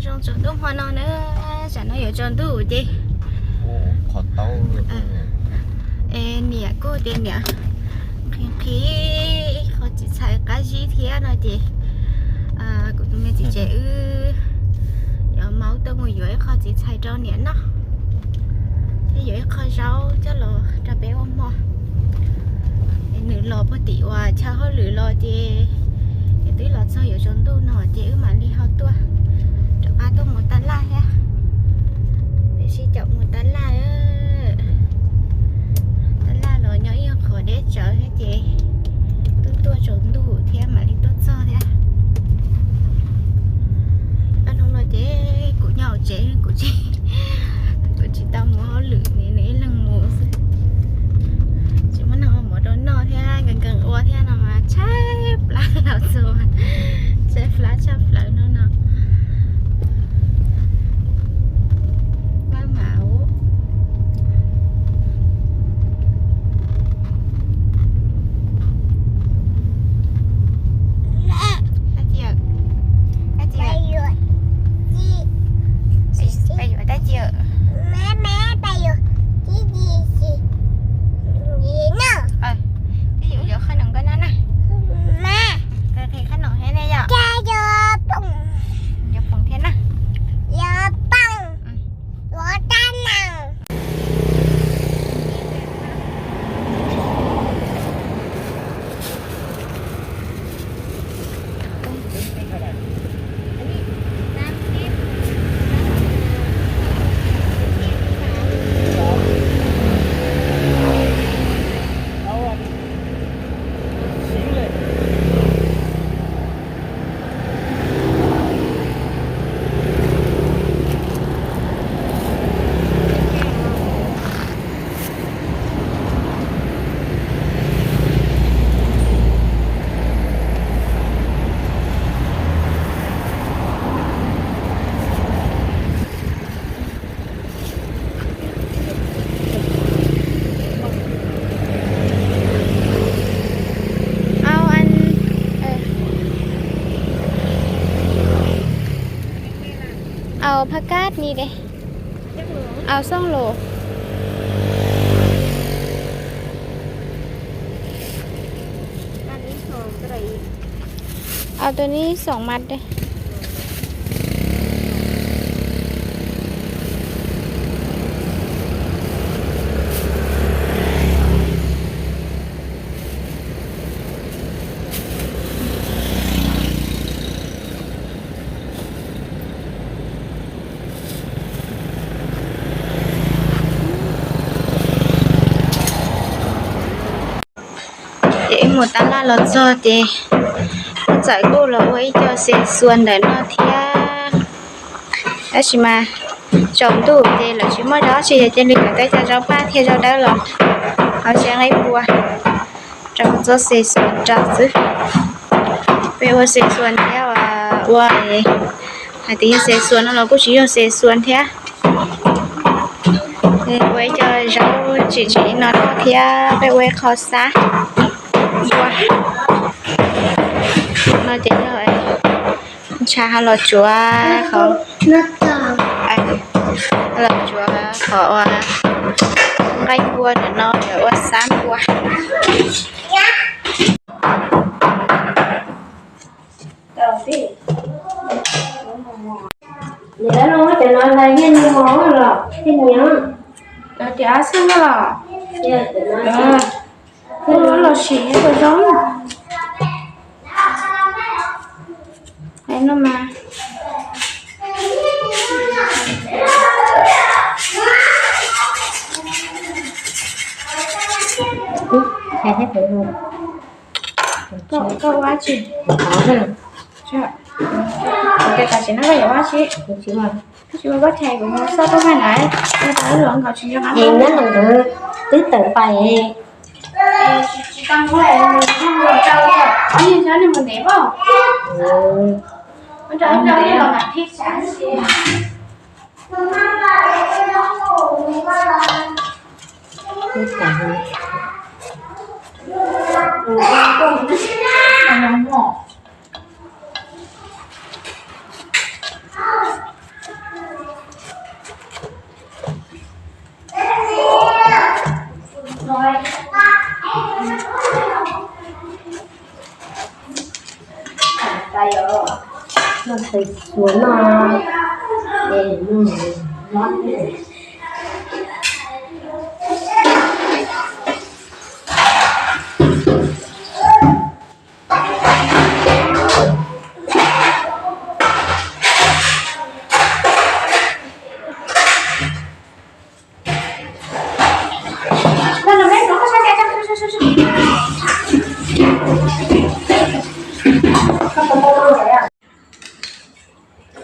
Zoo tsaus ntuj hmo no na, tsam no yuav tsaus ntuj ces, es niam kuj tias niam nqhis nqhis ib qho txiv txhais qab zib thiab no ces, kuv tus me txiv tsev wb yuav mus tuaj mus yuav ib qho txiv txhais rau niam noj, thiab yuav ib qho zaub coj los rau peb ua hmo. Nws los puag tim uas chaw hauj lwm los ces, es twb los txog yuav tsaus ntuj no ces wb mam li ho tuaj rov qab tuaj mus tab laj thiab. Tiam sis caum mus tab laj, tab laj los nyob ib qho deb tsawv thiab ces twb tuaj tsaus ntuj thiab mam li tuaj txog thiab. Ob hnub no ces kuv nyob hauv tsev, kuv tsis, kuv tsis tau mus hauj lwm, nws ib leeg mus xwb. Tsis muaj neeg ua mov rau noj thiab, nkees nkees ua thiab no mas tshaib plab los txog, tshaib plab tshaj plaws hnub no. Pab mam Yuav qhov noom koj na na. Qhov noom thiab ne yom. Yuav poom thiab na. Au ăn, au ผักกาด ni de. Au xooj los. Au tus ni xoom mas de. Ces wb mus tab laj los txog ces txawm kuj los ua ib co xe xuas ntawm no thiab. Tab sis mas tsaus ntuj ces lawv tsis muaj zaub tsi, yog cia li kawm tau cov zaub paj thiab zaub dawb los hauv tsev nqaij pua rau txoj xe xuas rau xwb. Peb ua xe xuas thiab ua, hais tias yog xe xuas no los kuj tsis yog xe xuas thiab. Ua ib co zaub tsim tsim no noj thiab peb ua ib qho xab ua. No ces yog ntsha ho los tsuav qhov, los tsuav qhov ua nqaij npua ntawm no yuav ua xab npua. Cov no tias xwb los, los sim tus zoo. Hais no mas. Koj ua dab tsi? Koj tam sim no koj yuav ua dab tsi? Koj tsis ua koj chais kuv mus xauj tub maj na, ua tau ib los nkaus tsis nco qab. Es nyob ntawd twb tawm pais. Tsis tau muab, ib yog nej mus ntev pob. Xuas no, no.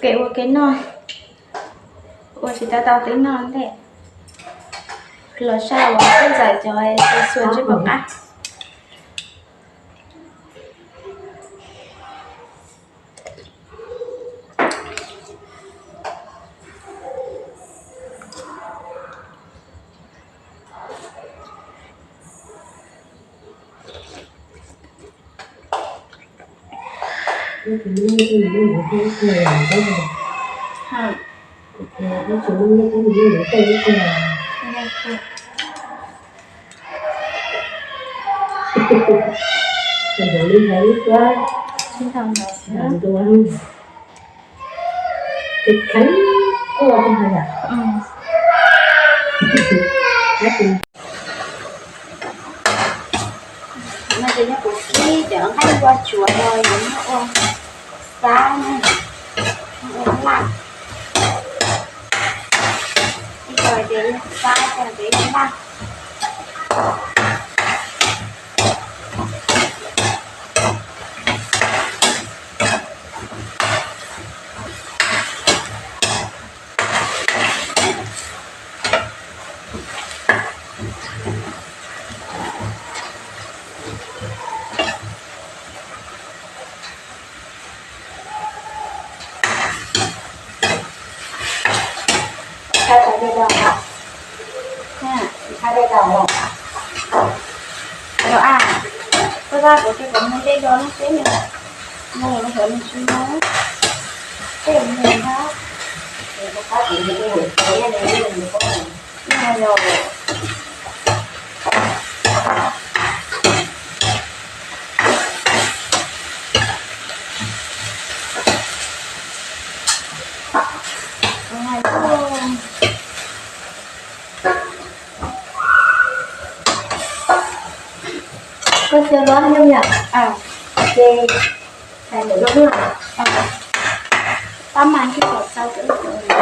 Kev ua kev noj, ua tsis tau tau twb noj ntej. Los saj uas peb ntxawm cov xuas tsis pom qab. No ces yog kuv kib cov nqaij npua tsuav los yuav muab ua xab na, ua laj. Ib co ces yog xab, ib co ces yog laj. Tsis tau dej rau los? Tsis tau dej rau los? Rau a, koj zaj kuv ces kuv muab dej rau no xwb na. Muab los rau nws tsis muab. Tej mus ntag. Koj xyaw los yom? Ces thaiv ntawm no na. Pab mas kib kom txaus rau ib co xwb.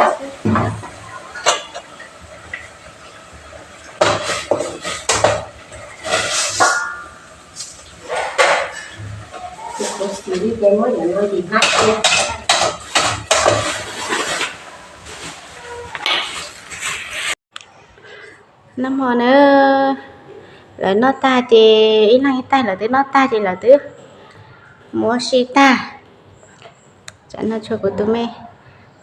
Kuv siv li ces muab yam no dim hab tiag. Noj hmo na, lawv noj tag ces ib leeg ib taig, lawv twb noj tag ces lawv twb mus ua si tag. Tsam no tshuav kuv tus me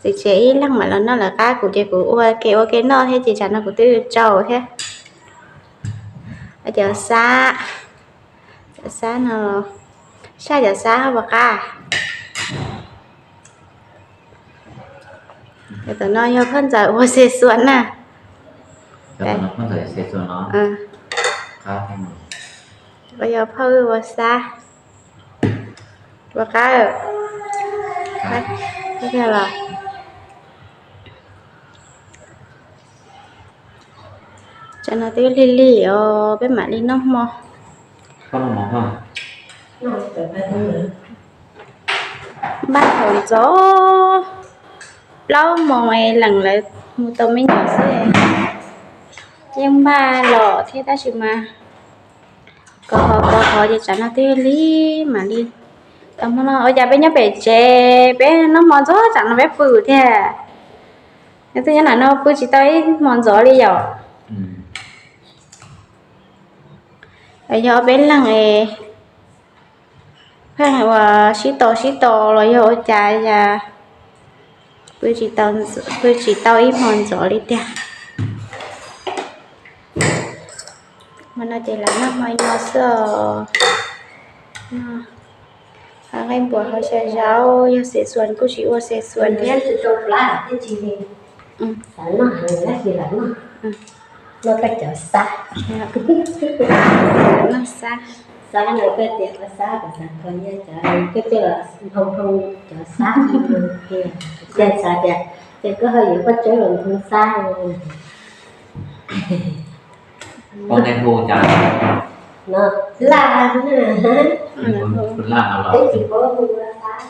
txiv tsev ib leeg mam los noj lawv qab, kuv ces kuv ua ke ua ke noj thiab ces tsam no kuv twb tsaus thiab. Cov xab, cov xab no, saj cov xab puas qab. Tam no yog phauj ntxawm ua Xexuas na. Yog phauj ua xab. Puas qab? Los, tsam no twb lig lig os, peb mam li noj hmo. Npaj thaum ntxov plaub moos es lees lawv mus tau me nyuam xwb, yeej npaj los thiab tab sis mas kov hov kov hov ces tsam no twb lig mam li tau hmo no. Ua cas peb nyob pem tsev peb noj hmo ntxov tsam no peb pw thiab. Nws twb nyob nram no pw tsis tau ib hmo ntxov li yom. Yog peb leeg es pheej ua sib tos sib tos los yog ua cas es pw tsis tau ib hmo ntxov li tiag. Hmo no ces lam noj hmo nyo xwb os. Nqaij npuas hauv xya zaub, yog Xexuas kuj tsis ua Xexuas thiab. Noj xab. Xab no koj tias koj xab, kuv xav kho nyiaj cov koj coj los nphoo nphoo cov xab tiag. Ces xav tias ces koj ho yuav koj coj los nphoo xab. Ua nej hu cas? No, laj na. Hu laj no los. Peb tsis paub hu xab.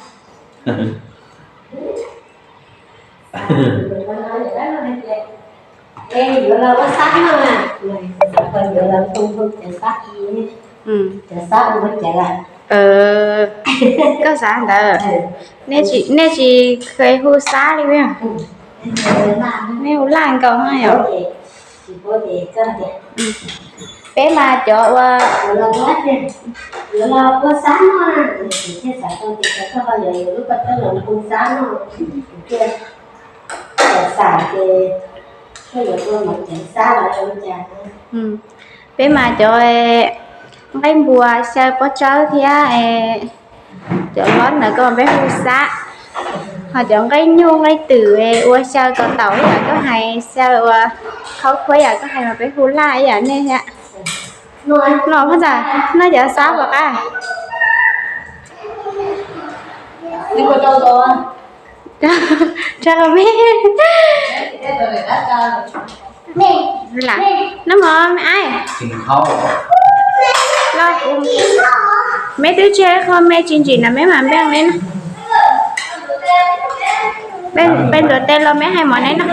Es yuav los ua xab noj na, yuav los hu hu cov xab i, cov xab ua cov laj. Koj xav ntawd, nej tsis kheev hu xab li. Nej hu laj nkaus no yom. Peb mas cov ua, yuav los ua xab noj, xab noj, xab ces koj yuav ua mas cov xab los ua cas. Peb mas cov nqaij npua xyaw pob tsawb thiab cov lob ntawd koj mas peb hu xab. Ho cov nqaij nyuj nqaij twm ua xyaw kom taum yam koj hais, xyaw ua khaub khuab yam koj hais mas peb hu laj ib yam nej thiab. No phooj ywg, noj cov xab puas qab? Rau me, noj mov me ab. Los, me twb tsis hais qhov me tsis ntsim no me mam npeej li no. Peb ntuav tes los me hais mov neb noj.